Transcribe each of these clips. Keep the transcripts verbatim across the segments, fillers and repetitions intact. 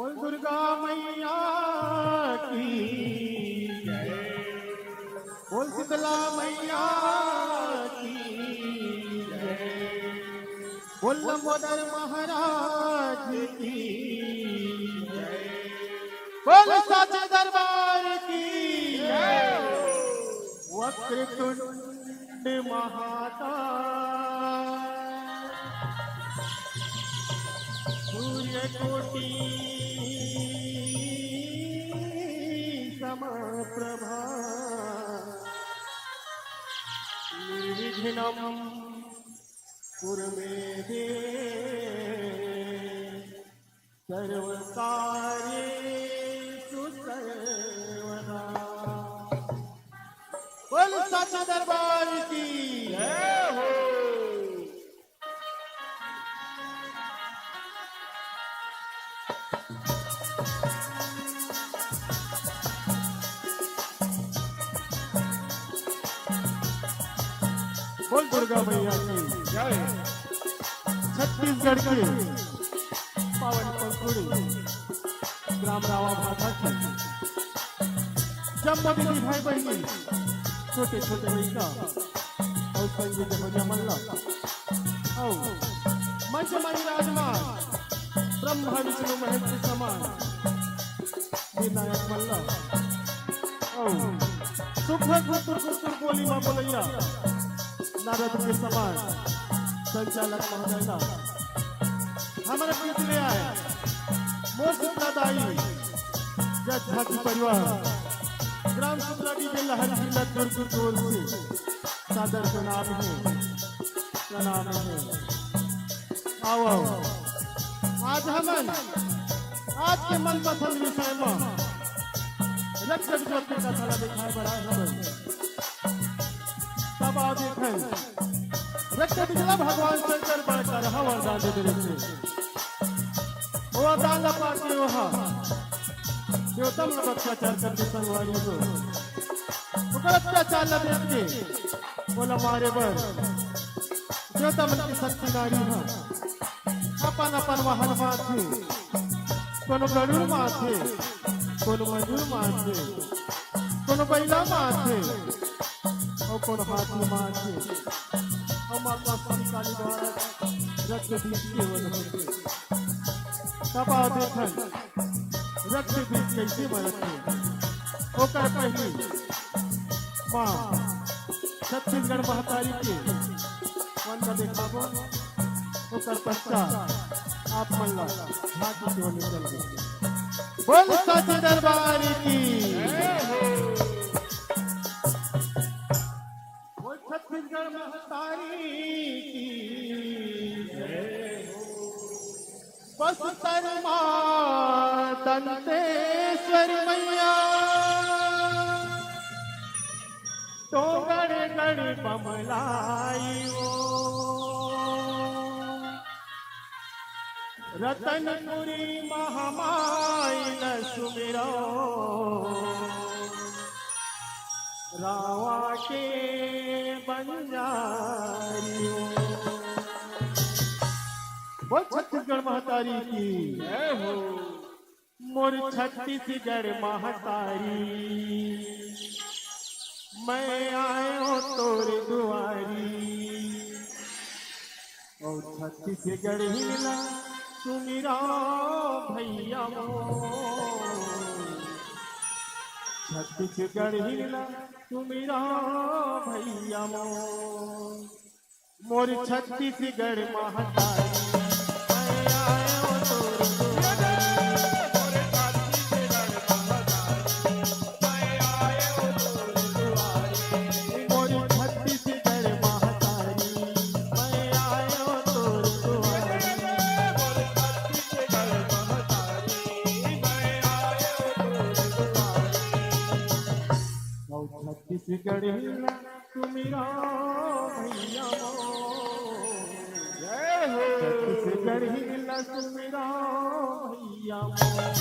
बोल दुर्गा मैया की जय, बोल शीतला मैया की जय, बोल लंबोदर महाराज की जय, बोल साचे दरबार की जय, वक्रतुंड महाकाय, सूर्यकोटि समप्रभा, निर्विघ्नं कुरु मे देव सर्वकार्येषु सर्वदा। बोल साचे दरबार की जय हो। बोल दुर्गा मैया की जय। छत्तीसगढ़ के पावन पंखुड़ी ग्राम रावा भाटा के जम्मो दीदी भाई बहिनी, छोटे छोटे लइका अउ संगी जहोरिया मन ला, अउ मंच म विराजमान ब्रह्मा विष्णु महेश के समान निर्णायक मन ला, अउ सुघर गुरतुर गुरतुर बोली म बोलइया नारद के समान संचालक महोदय ला, हमर बीच ले आए मोर सुपरादाई जज झांकी परिवार, ग्राम सुपराडी बेलहर जिला दुर्ग की ओर से सादर प्रणाम हे, प्रणाम हे। आओ, आओ। आज हमन, आज के मनपसंद विषय म रक्त जोत के कथा ला दिखाए बर आए हवन। तब आओ देखन, रक्त बिजला भगवान शंकर बड़ करहा वरदान दे देवे थे। ओ वरदान ला पाके ओहा देवता मन अत्याचार करके संगवारी हो। ओकर अत्याचार ला देख के ओला मारे बर देवता मन के शक्ति नारी ह अपन अपन वाहन माथे, कोनो गरुड़ माथे, कोनो मयूर माथे, कोनो बइला माथे, अउ कोनो हाथी माथे, अउ माता श्री काली द्वारा रक्त बीज के वध होथे। तब आओ देखन, रक्त बीज कइसे बनत हे। ओकर पहिली माँ छत्तीसगढ़ महतारी के वंदना देखाबो, ओकर पश्चात आप मन ला झांकी के ओर ले चलबो। बोल साचे दरबार की। बोल छत्तीसगढ़ महतारी की। बस्तर माँ दंतेश्वरी मैया, टोंगड़गढ़ बमलाई ओ, रतनपुरी महामाई ल सुमिरो, रावा के बंजारी ओ। बोल छत्तीसगढ़ महतारी की। जय हो। मोर छत्तीसगढ़ महतारी, मैं आयो तोर दुआरी। ओ छत्तीसगढ़ हिला सुमिरा भैया मोर, छत्तीसगढ़ हिला सुमिरा भैया मोर। मोर छत्तीसगढ़ महतारी, मैं आयो तोर दुआरी। मोर छत्तीसगढ़ महतारी, मैं आयो तोर दुआरी। अउ छत्तीसगढ़ हिला सुमिरा भैया मोर। जय हो। छत्तीसगढ़ हिला सुमिरा भैया मोर।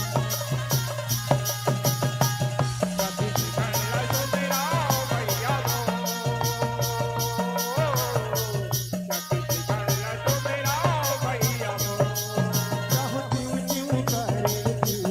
छत्तीसगढ़ हिला सुमिरा भैया मोर। छत्तीसगढ़ हिला सुमिरा भैया मोर। चाहो चिव चिव करे, चिव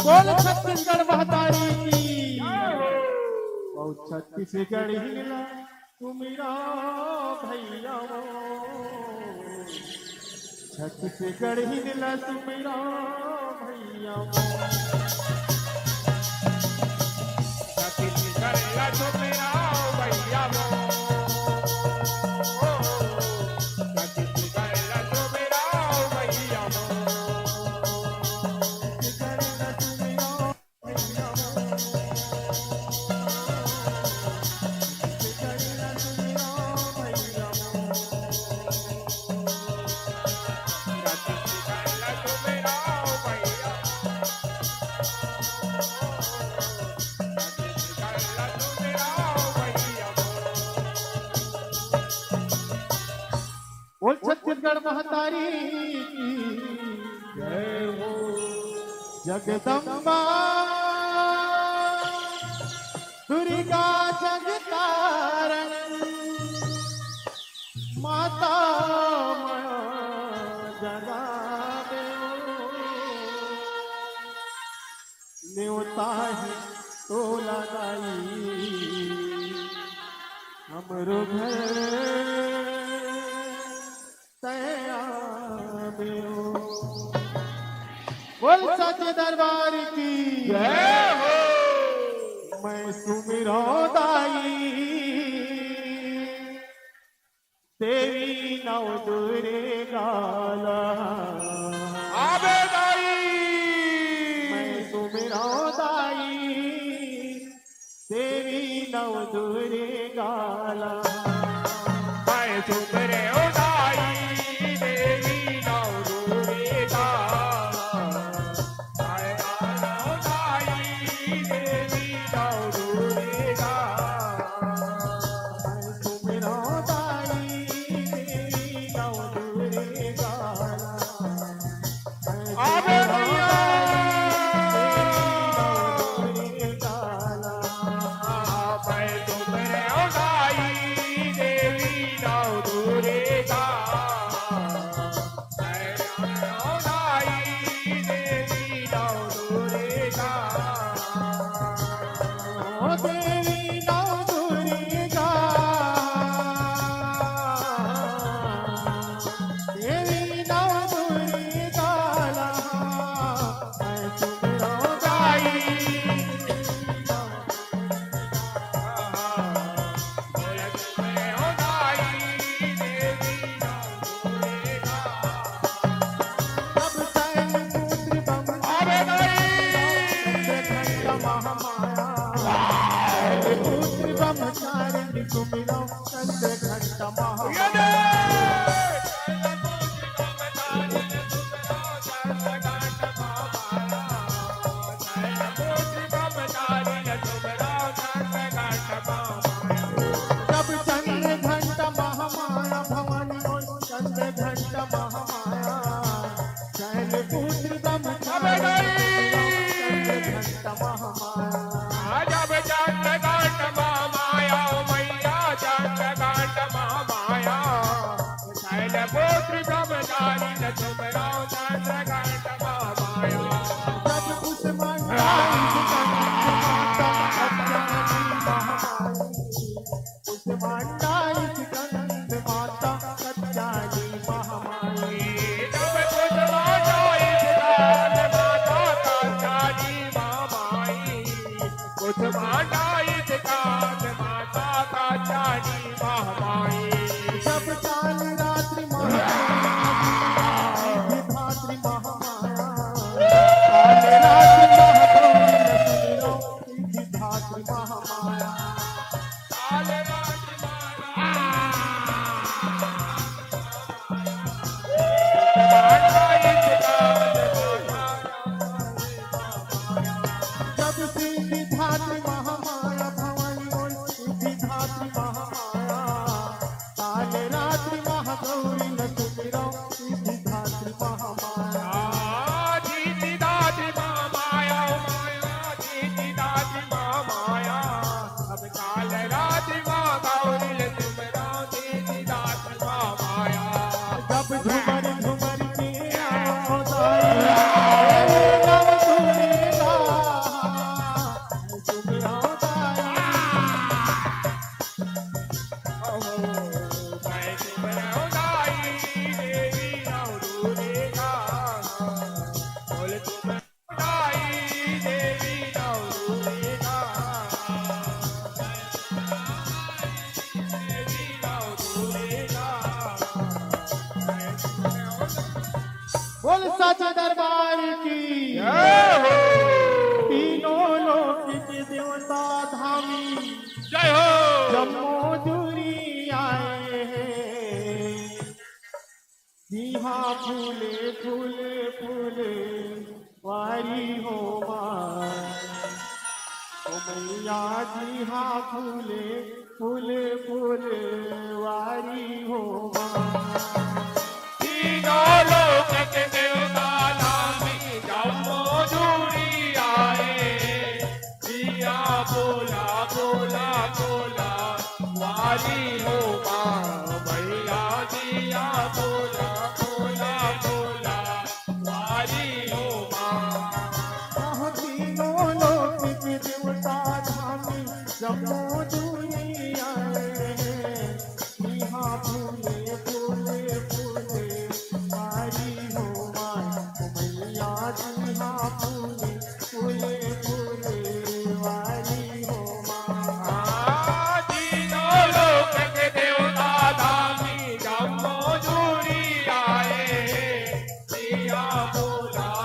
बोल छत्तीसगढ़ महतारी की। अउ छत्तीसगढ़ ही ला सुमिरा भैया वो। छत्तीसगढ़ ही ला सुमिरा भैया वो। छत्तीसगढ़ ला सुमिरा भैया वो। छत्तीसगढ़ ला सुमिरा भैया वो। बोल छत्तीसगढ़ महतारी की जय हो। जगदम्बा दुर्गा जगतारण माता माँ जगा देव। नेवता ही तोला दाई हमरो घर तया देव। बोल सच्चे दरबार की जय हो। मैं सुमिरो दाई देवी नव दुर्गा ला। आबे दाई। मैं सुमिरो दाई देवी नव दुर्गा ला। मैं सुमिरो दाई देवी नव दुर्गा ला। मैं सुमिरो दाई देवी नव दुर्गा ला। अबे भैया। आज दरबार की जय हो। तीनों लोक के देवता धामी जय हो। जम्मो दूरी आए हैं। जिहाँ फूले फूल फूल वारी हो माँ। ओ मैया जिहाँ फूले फूल फूल वारी हो माँ। तीनों लोक के देवता धामी जम्मो दूरी आए। जिहाँ बोला बोला बोला वारी हो माँ। मैया जिहाँ बोला बोला बोला वारी हो माँ। आह, तीनों लोक के देवता धामी जम्मो दूरी आए हैं। जिहाँ फूले फूले फूले वारी हो माँ। ओ मैया जिहाँ फूले फूले फूले वारी हो माँ। तीनों लोक के देवता धामी जम्मो दूरी आए हैं। जिहाँ बोला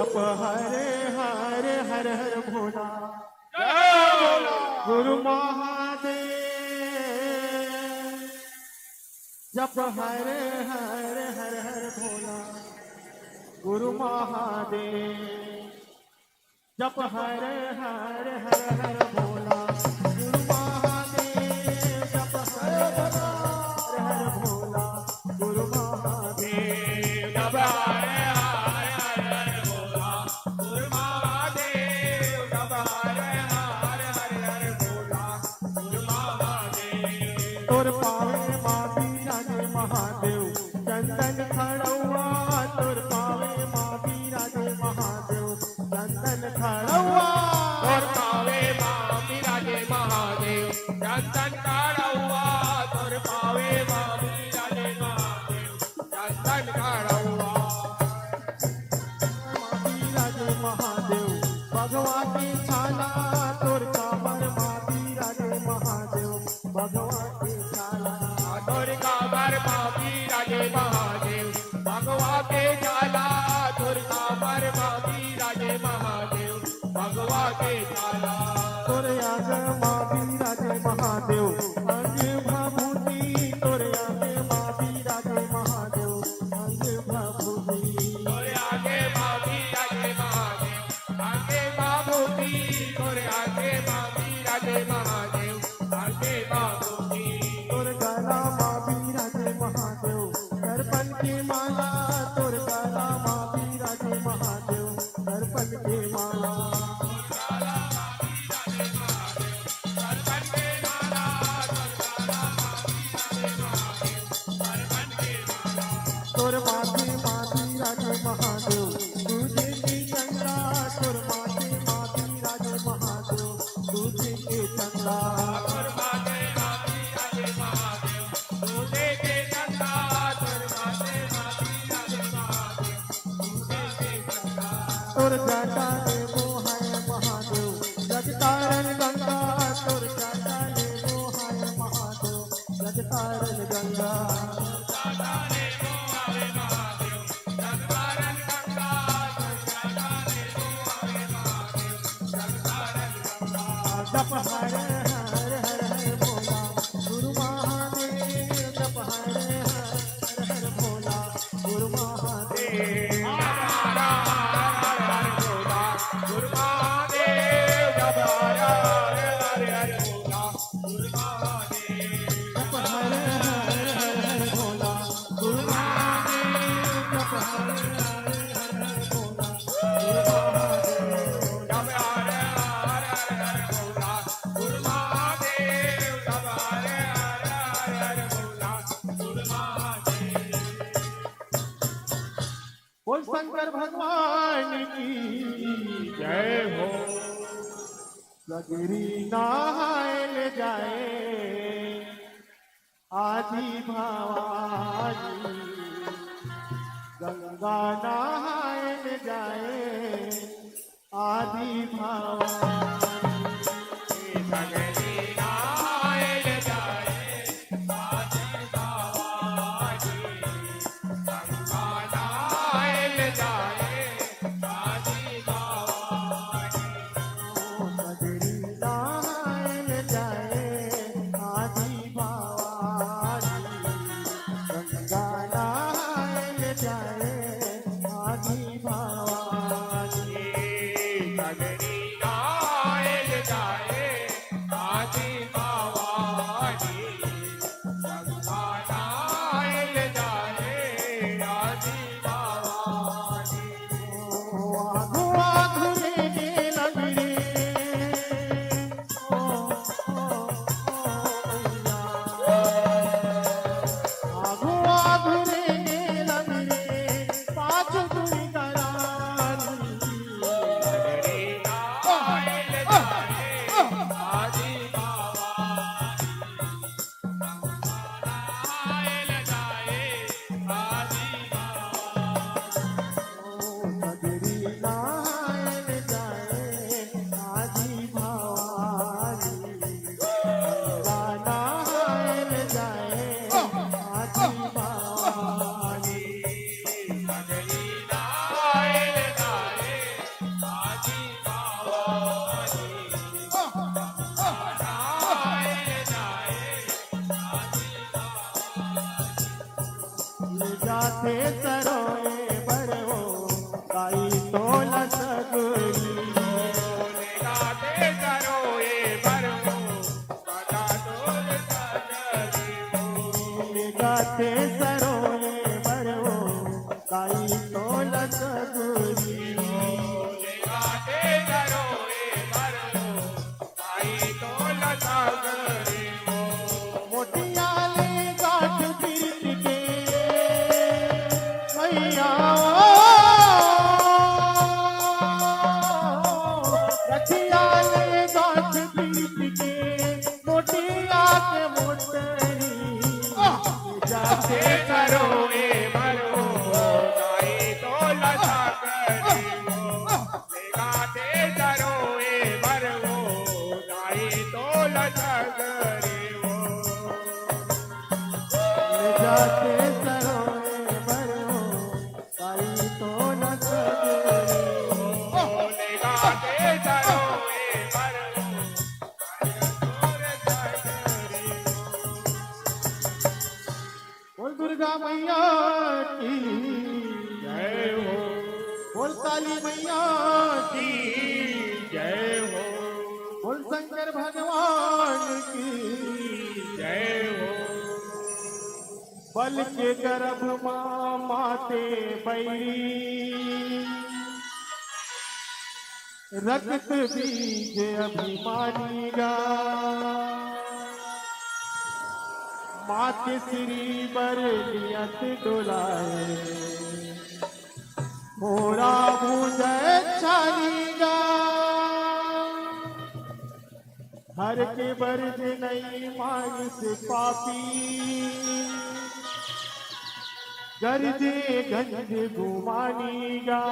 जप हरे हरे हर हर भोला, गुरु महादेव। जप हरे हरे हर हर भोला, गुरु महादेव। जप हरे हरे हर हर भोला, गुरु महादेव। जप हरे हरे हर हर भोला, गुरु महादेव। जप हरे हरे हर हर भोला, गुरु महादेव। जप हरे हरे हर हर भोला, गुरु महादेव। तोर पावे मा बिराजे महादेव, चंदन खड़ौआ। तोर पावे मा बिराजे महादेव, चंदन खड़ौआ। तोर पावे मा बिराजे महादेव, चंदन खड़ौआ। तोर पावे मा बिराजे महादेव, चंदन खड़ौआ। मा बिराजे महादेव, बघवा के छाला। तोर कांवर मा बिराजे महादेव, बघवा के छाला। तोर कांवर मा बिराजे महादेव, बघवा के छाला। तोर कांवर मा बिराजे महादेव, बघवा के छाला। तोर आंग मा बिराजे महादेव, अंग भभूति। तोर आंग मा बिराजे महादेव, अंग भभूति। तोर आंग मा बिराजे महादेव, अंग भभूति। तोर आंग मा बिराजे महादेव, अंग भभूति। तोर गला मा बिराजे महादेव, दर्पण के माला। तोर गला मा बिराजे महादेव, दर्पण के माला। तोर माथे मा बिराजे महादेव, दूधे के चंदा। तोर माथे मा बिराजे महादेव, दूधे के चंदा। तोर माथे मा बिराजे महादेव, दूधे के चंदा। तोर माथे मा बिराजे महादेव, दूधे के चंदा। तोर जटा ले बोहाय महादेव, जगतारण गंगा। तोर जटा ले बोहाय महादेव, जगतारण गंगा। जप हरे हरे हर हर भोला, गुरु महादेव। जप हरे हरे हर हर भोला, गुरु महादेव। जप हरे हरे हर हर भोला, गुरु महादेव। जप हरे हरे हर हर भोला, गुरु महादेव। जप हरे हरे हर हर भोला, गुरु महादेव। जप हरे हरे हर हर भोला, गुरु महादेव। जप हरे हरे हर हर भोला, गुरु महादेव। जप हरे हरे हर हर भोला, गुरु महादेव। बोल शंकर भगवान की जय हो। सगरी नहाय ले जाए आदि भवानी, गंगा नहाय ले जाए आदि भवानी। सगरी नहाय ले जाए आदि भवानी, गंगा नहाय ले जाए आदि भवानी। सगरी नहाय ले जाए आदि भवानी, गंगा नहाय ले जाए आदि भवानी। सगरी जाते सरोए भरो, काई तो न सजरी। बोल दुर्गा मैया की जय हो। बोल काली मैया की जय हो। बोल शंकर भगवान की जय हो। बल के गर्भ मा माते बैरी, रक्त बीज अभिमानी गा। माते श्री बर नियत डोलाए, मोरा भुजय छानी गा। हर के बरज नई मानिस पापी, गरजे गंज गुमानी गा।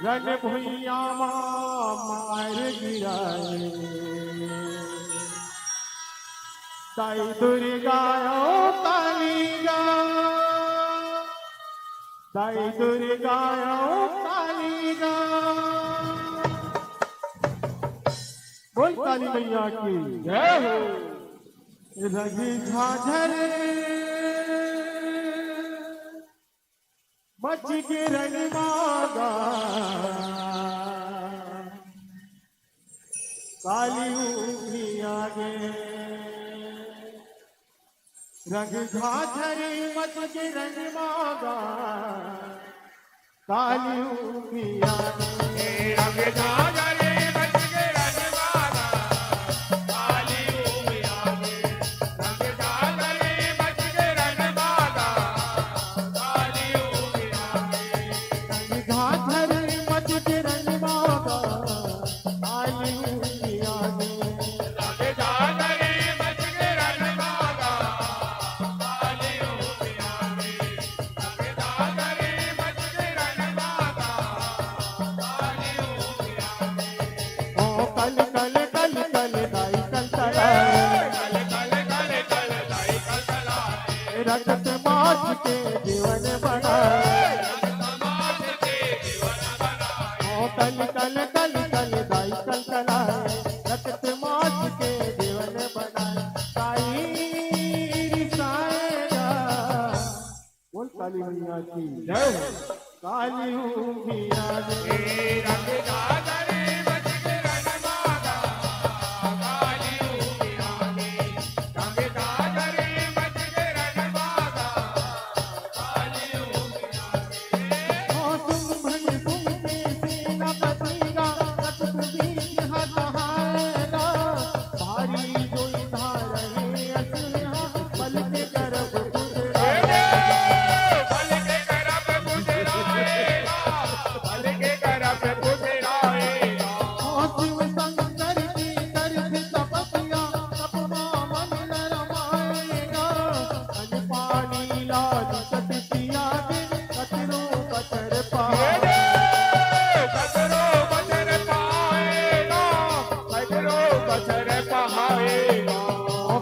रन भुइयां मा मार गिराए, दाई दुर्गा अवतारी गा। दाई दुर्गा अवतारी गा। बोल काली मैया की जय हो। रंग झाझर मच के रंग मागा, काली उठी आगे। रंग झाझर मच के रंग मागा, काली उठी आगे। रंग झाझर मच के रंग मागा, काली उठी आगे। रंग झाझर मच के रंग मागा, काली उठी आगे। रंग झाझर मच के रंग मागा, काली उठी आगे। ओ कल कल कल कल दाई कल कला। रक्त मांस के जीवन बना। ओ कल कल कल कल दाई कल कला। रक्त मांस के जीवन बना। काई रिसाएगा। बोल काली मैया की जय। काली उठी आगे।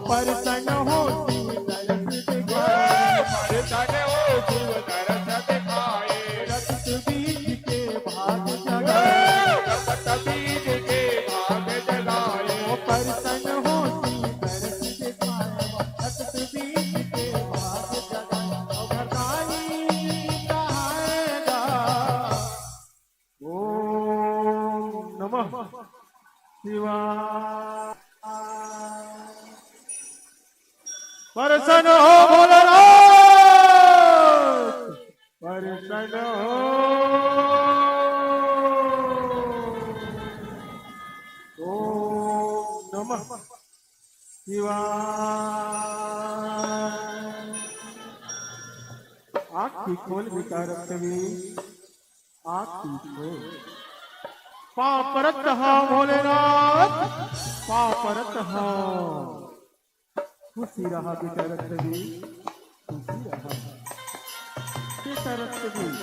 परसन हो शिव दरस दिखाए। परसन हो शिव दरस दिखाए। रक्त बीज के भाग जगाए। रक्त बीज के भाग जगाए। परसन हो शिव दरस दिखाए। रक्त बीज के भाग जगाए। घरदारी कहाएगा। ओम नमः शिवाय। प्रसन्न हो भोलेनाथ, प्रसन्न हो। ओम नमः शिवाय। आँख खोल बेटा रक्तवीर, आँख खोल। पाँव परत हा भोलेनाथ, पाँव परत हा। खुशी रहा बेटा रक्तवीर, खुशी रहा। बेटा रक्तवीर,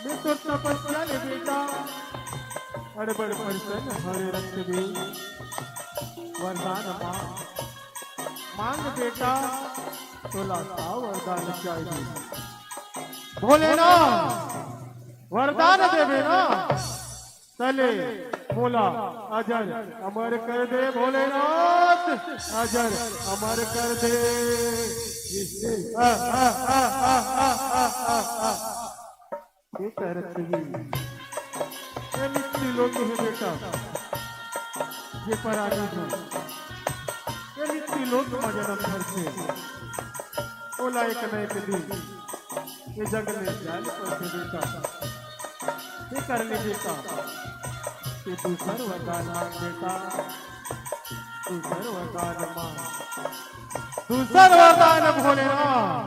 मैं तो तपस्या ले बेटा, अड़बड़ प्रसन्न हरे रक्तवीर। वरदान माँ, मांग बेटा, तोला का वरदान चाहिए? भोलेनाथ, वरदान देबे ना, तले मोला अजर अमर कर दे भोलेनाथ, अजर अमर कर दे। आ, आ, आ, ए तरत ही। ए मिट्टी लोक हे बेटा, ये परानी हो। ए मिट्टी लोक मा जनम धरथे। ओला एक न एक दिन ये जग में जाय ल परथे बेटा। ये कर ले बेटा। ये दूसर वरदान मांग बेटा। दूसर वरदान मांग। दूसर वरदान भोलेनाथ।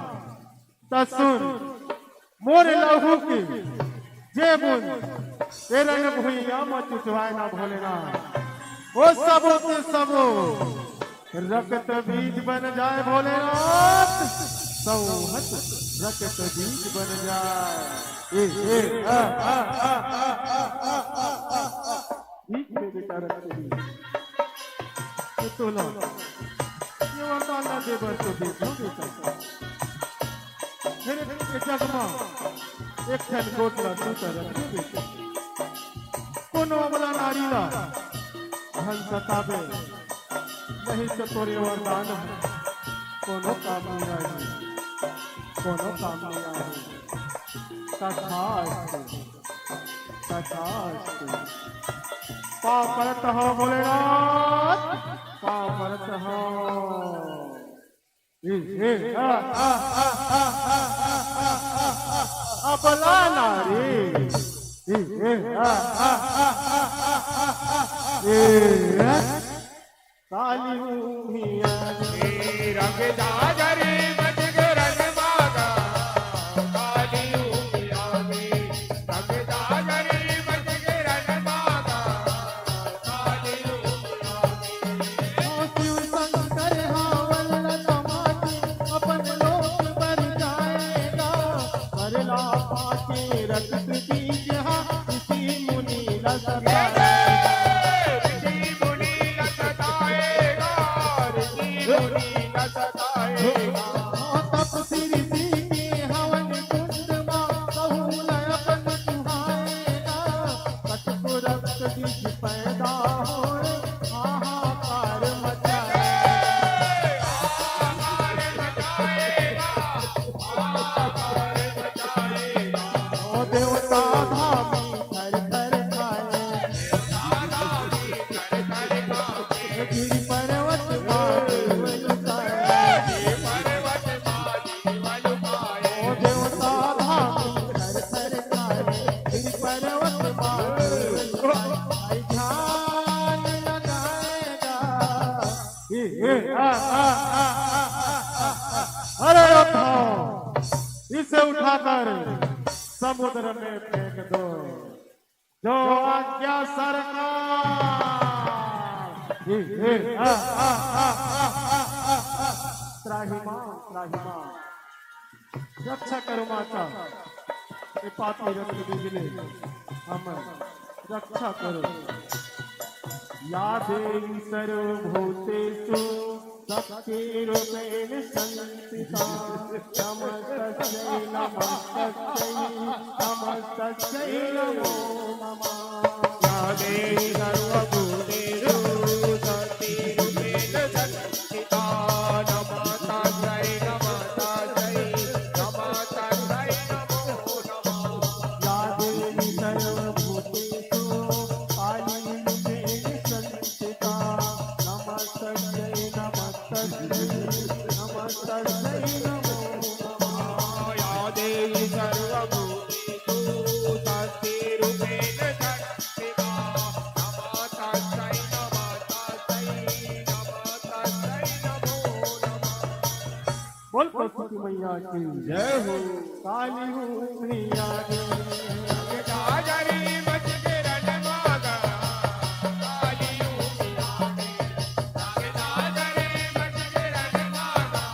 त सुन, मोर लहू के जे बूंद ए रंग भुइयां म चुचवाय ना भोलेनाथ, ओ सबो के सबो रक्त बीज बन जाय भोलेनाथ, सौहत रक्त बीज बन जाय। ए, ए, आ, आ, आ, आ, आ, आ, आ, आ, आ, आ। बीच में बेटा रख के दी। ये तोला, ये वरदान ला दे बर तो देखो बेटा। फिर के जग मा एक ठन गोठ ला सूता रख दे बेटा। कोनो अबला नारी ला धन सताबे, नहीं तो तोरे वरदान ह कोनो काम नहीं आही, कोनो काम नहीं आही। तथास्तु। तथास्तु। पाँव परत हौं भोलेनाथ, पाँव परत हौं। ए, ए, आ, आ, अबला नारी। ए, ए, आ, ए, आ। काली उमिया रे। रंग जाजरी मजग रंग मागा, काली उमिया रे। रंग जाजरी मजग रंग मागा, काली उमिया रे। ओ शिव शंकर हावल समाधि अपन लोक बर जाएगा, परला पाके रक्त बीज हा ऋषि मुनि ला सताए। ऋषि मुनि ला सताएगा, ऋषि मुनि ला सताएगा। तपसी ऋषि के हवन कुंड मा, कहूँ न अपन सुहाएगा। कतको रक्त बीज पैदा होए, हाहाकार मचाए। ओ देवता धामी थर थर कांपे। गिरि पर्वत माथे लुकाए। ओ देवता धामी थर थर कांपे। गिरि पर्वत माथे लुकाए। भाई ध्यान लगाएगा। ए, ए, आ, आ, आ, आ, आ, आ, आ। अरे उठाओ, इसे उठाकर समुद्र में फेंक दो। जो आज्ञा सरकार। ए, ए, आ, आ, आ, आ। त्राहिमाम, त्राहिमाम। रक्षा करो माता, ए पापी रक्त बीज ले हमर रक्षा करो। या देवी सर्वभूतेषु शक्तिरूपेण संस्थिता। नमस्तस्यै, नमस्तस्यै, नमस्तस्यै नमो नमः। या देवी सर्वभूतेषु शक्तिरूपेण संस्थिता। नमस्तस्यै, नमस्तस्यै, नमस्तस्यै नमो नमः। या देवी सर्वभूतेषु काली रूपेण संस्थिता। नमस्तस्यै, नमस्तस्यै, नमस्तस्यै नमो नमः। या देवी सर्वभूतेषु शक्तिरूपेण संस्थिता। नमस्तस्यै, नमस्तस्यै, नमस्तस्यै नमो नमः। बोल कौशिकी मैया की जय हो। काली हूँ मैया रे। जाजरी मजग रंग मागा, काली हूँ मैया रे। जाजरी मजग रंग मागा,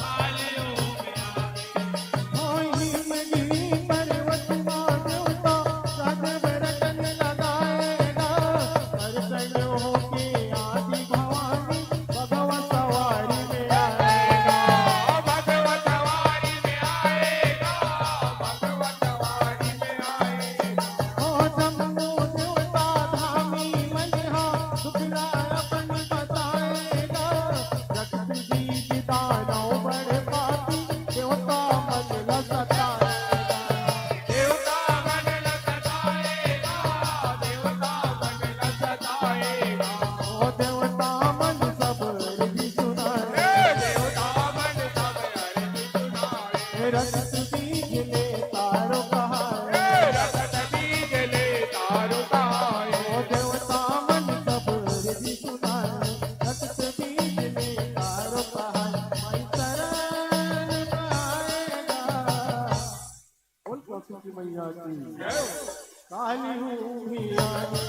काली हूँ मैया रे। ओ हिमगिरी पर्वत मा देवता, रंग में रतन लगाएगा। हर संग होके आदि भवानी, बघवा सवार की मैया की। काली हूँ भी आनी।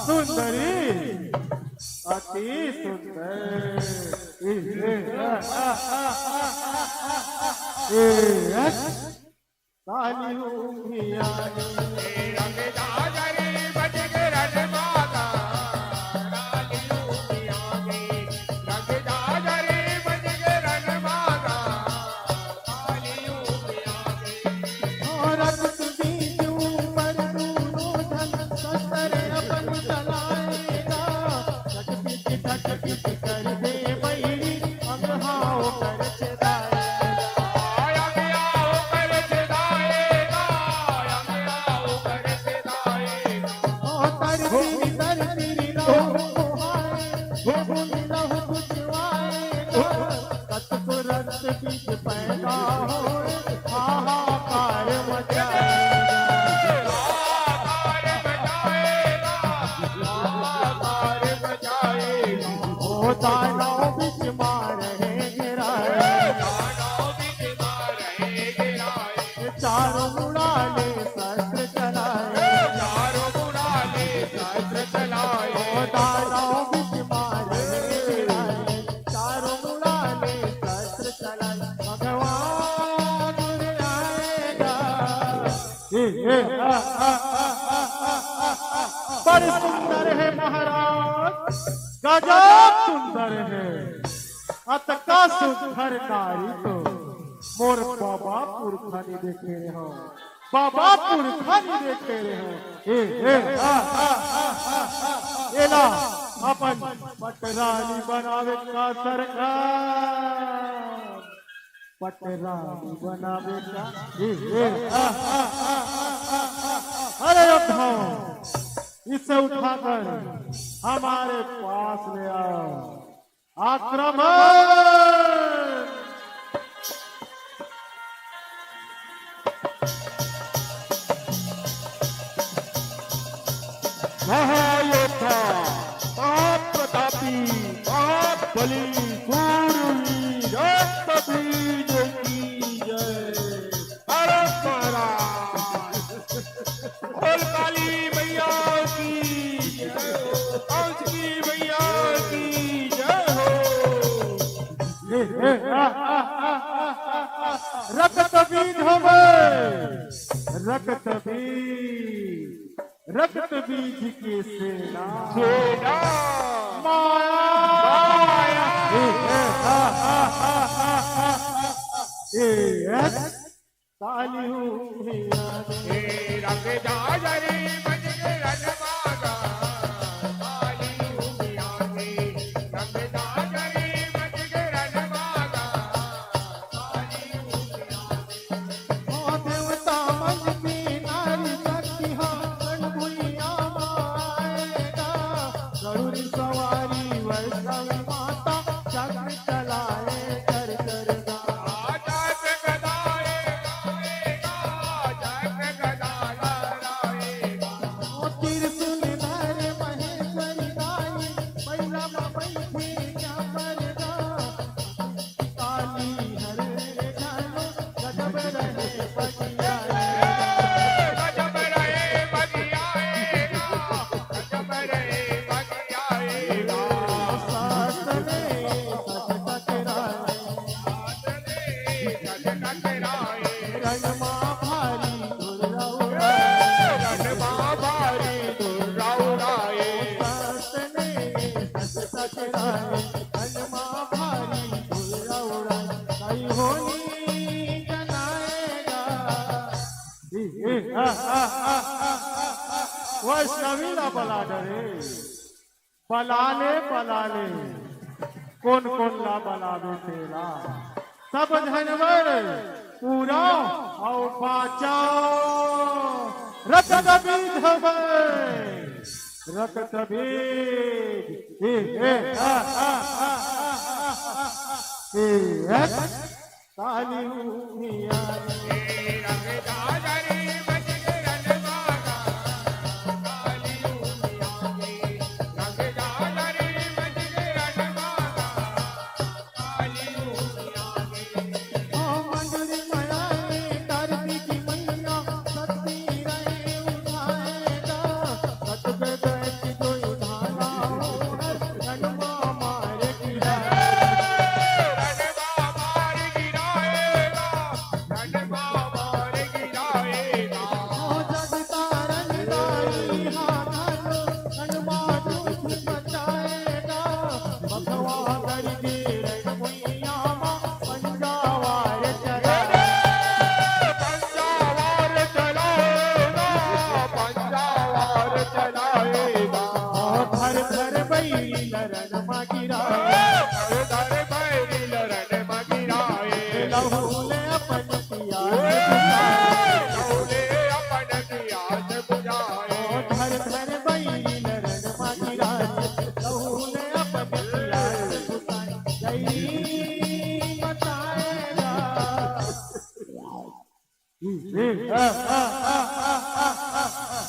सुंदरी, अति सुंदर। काली हूँ भी आनी। बड़ सुंदर हे महाराज, गजब सुंदर हे। अतका सुंदर नारी तो मोर बाबा पुरखा नइ देखे रेहेंव, बाबा पुरखा नइ देखे रेहेंव। एला अपन पटरानी बनावे का सरकार, पटरानी बनावे का। अरे उठाओ, इसे उठाकर हमारे पास ले आओ। आक्रमण। महायोद्धा, महाप्रतापी, महाबली, सूरवीर रक्तबीज की जय। अरे महाराज, बोल काली मैया की जय हो, कंस की मैया की जय हो। रक्तबीज होवे, रक्तबीज, रक्तबीज की सेना। सेना। माया। माया। ए, ए, ए, ए, ए, ए, ए, काली हूँ भैया। हे रंग जाजरी बजग रन मागा, काली हूँ भैया। रंग जाजरी बजग रन मागा, काली हूँ भैया। ओ देवता मन की नारी शक्ति हा, रंग भुइया माएगा। गरुड़ सवारी वैष्णवी माता, चक्र चलाए चर चर गा। चक्र चलाए, चक्र चलाए। वैष्णवी ला बला डरे। बला ले, बला ले, कोन कोन ला बलाबे तेला। सब झन बर पूरा अउ बाँचा। रक्तबीज हवय, रक्तबीज। ए, ए, आ, आ, ए, ए। काली उमिया रे।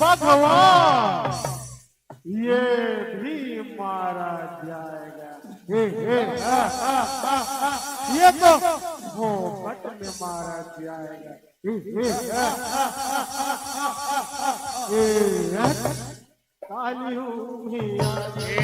भगवान, ये भी मारा जाएगा। ये तो फोकट में मारा जाएगा। काली उमिया रे।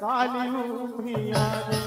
काली उमिया रे।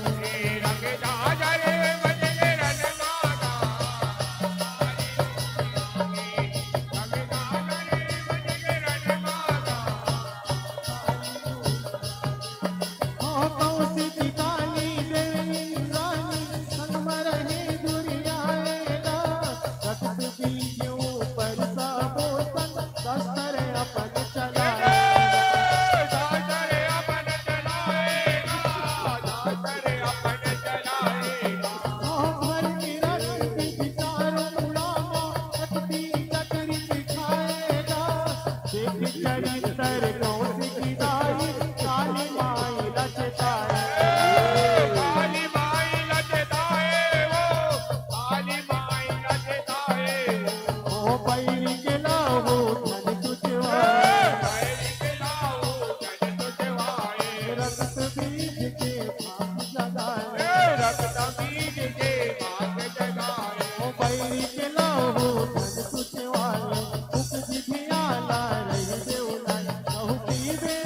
के लहू धन कुछ वाले, फूक जिभिया ला रही देवला, कहू पीबे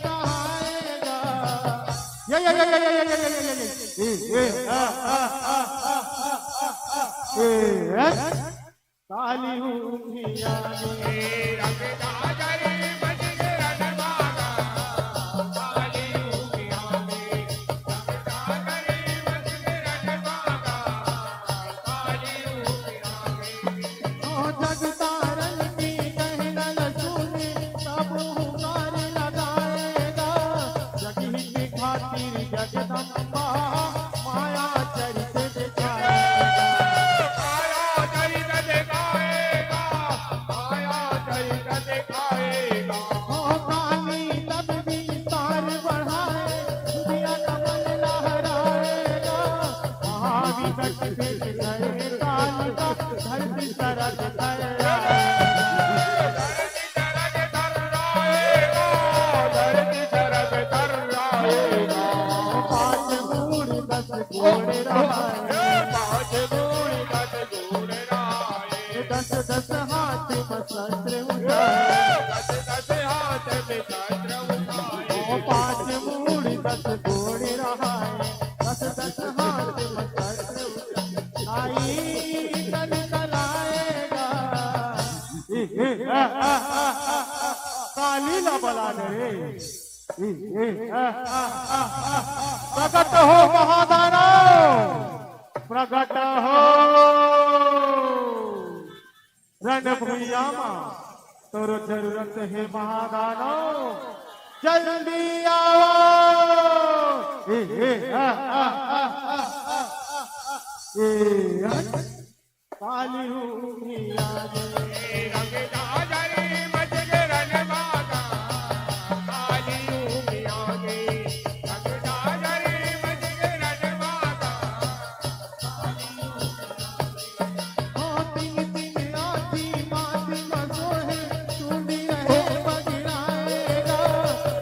कहाएगा। ये, ये, ये, ए, ए, आ, आ, ए, ए। काली ऊखिया में। ओ जग तारन की कहनल सुनी, तब हुकार लगाएगा। जग हित खातिर जगदम्बा माया चरित दिखाएगा। माया चरित दिखाएगा, माया चरित दिखाएगा। ओ काली तब विस्तार बढ़ाए, दुनिया कमल लहराएगा। महाविकट भेद करे कालिका, धरती सरग थर्राएगा। धरती सरग थर्राएगा, धरती सरग थर्राएगा। पाँच मूड़ दस गोड़ रहा है। पाँच मूड़ दस गोड़ रहा है। दस दस हाथ में शस्त्र उठाए। दस दस हाथ में शस्त्र उठाए। ओ पाँच मूड़ दस गोड़ रहा है। दस दस हाथ में शस्त्र उठाए। आई कल कलाएगा। ए, ए, आ, आ, आ, आ, आ, काली ला बला न रे। ए, ए, आ, आ, आ, आ, आ, प्रगट हो महादानव, प्रगट हो। रण भुइयां मा तोरो जरूरत हे महादानव, जल्दी आओ। ए, ए, आ, आ, ए, आ। काली ऊखिया में। ओ तीन तीन आँखी माथ में सोहे, सूंडी रहे बगराएगा।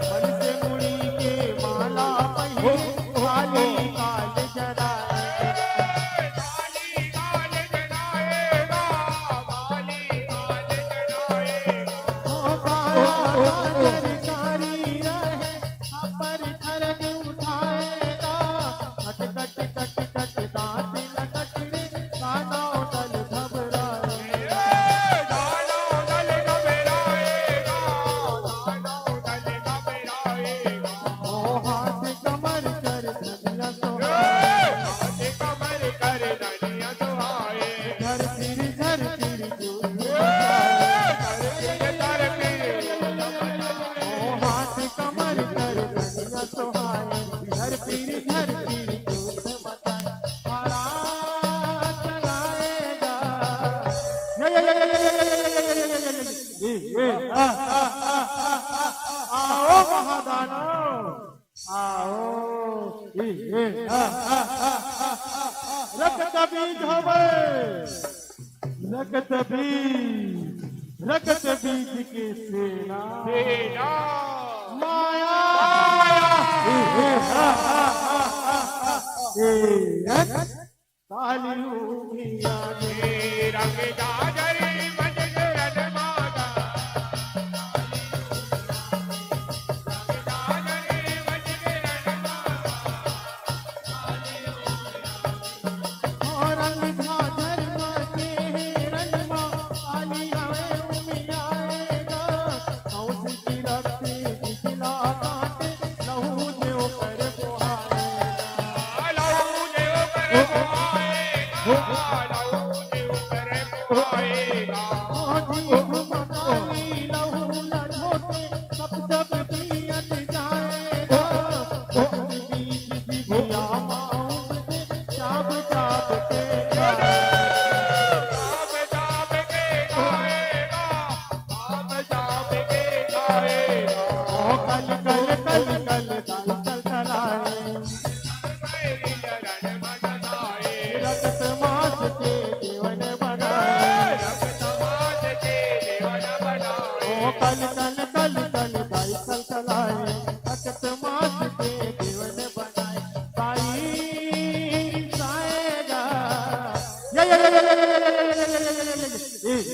मन से मुड़ी के माला पहिरे, काली काल जराएगा। ओ काला काजर कारी रहे, पर खरग उठाएगा। कट कट कट कट दाँत न कटरे, दानव दल घबराए। दानव दल घबराएगा, दानव दल घबराएगा। ओ हाथ कमर कर धनिया सोहाए। हाथ कमर कर धनिया सोहाए। घर फिर घर फिर ओ हाथ कमर कर धनिया सोहाए, घर पीर घर पीर झूठ मचाए, खड़ा चलाएगा। ये, ये, ये, ए, ए, आ, आ, आओ महादानव, आओ। ए, ए, आ, आ, रक्त बीज होवे। रक्त बीज, रक्त बीज के सेना। सेना। माया। ए, ए, आ, आ, ए, रक्त काली ऊखिया में। रंग जाजरी बजरंग माता।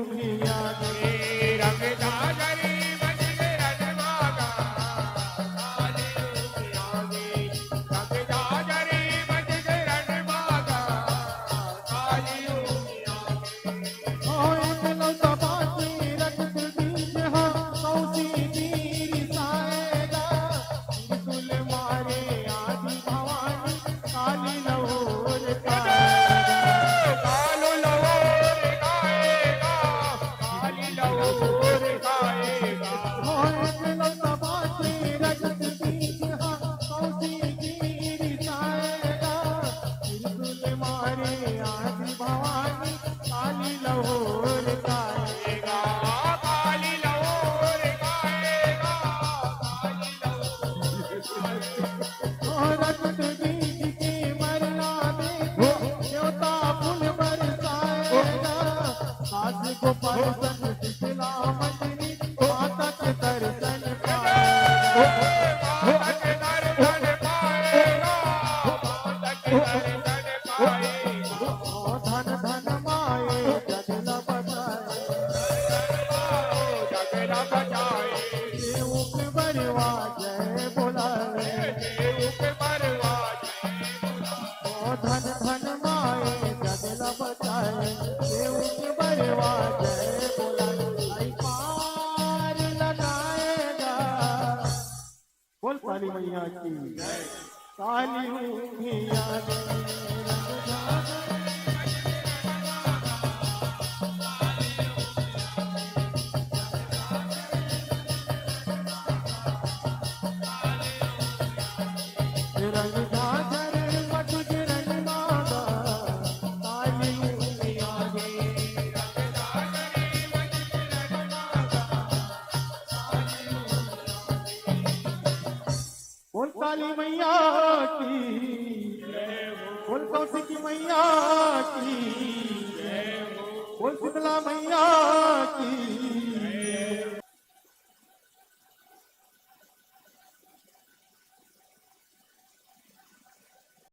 उमिया गे। रंग झाझरी बज के रण मांगा, काली उमिया गे। रंग झाझरी बज के रण मांगा, काली उमिया गे। ओ एक लौटा बाकी रक्त बीज हा, कौसी नीर साएगा। त्रिशूल मारे आदि भवानी, काली लहोर काएगा। कालो लहोर काएगा, काली लहोर काएगा। ओ एक लौटा बाकी रक्त बीज हा, कौसी नीर साएगा। त्रिशूल मारे आदि भवानी, काली लहोर काएगा, काली लहोर काएगा, काली लहोर काएगा। ओ रक्त बीज के मरना में देवता फूल बरसाएगा। काशी गोपाल संग शीतला मंजरी, माता के दर्शन पाएगा। माता के दर्शन पाएगा, माता के दर्शन पाएगा। ओ धन धन माए जग ल बचाए, जग ल बचाए। सेवक बरवा जय बोलाए, सेवक बरवा जय बोलाए। ओ धन धन माए जग ल बचाए, सेवक बरवा जय बोलाए। आई पार लगाएगा। बोल काली मैया की। काली उमिया गे। रंग झाझर मटुक रण मांगा, काली उमिया गे। बोल काली मैया की, बोल कौशिकी मैया की, बोल शीतला मैया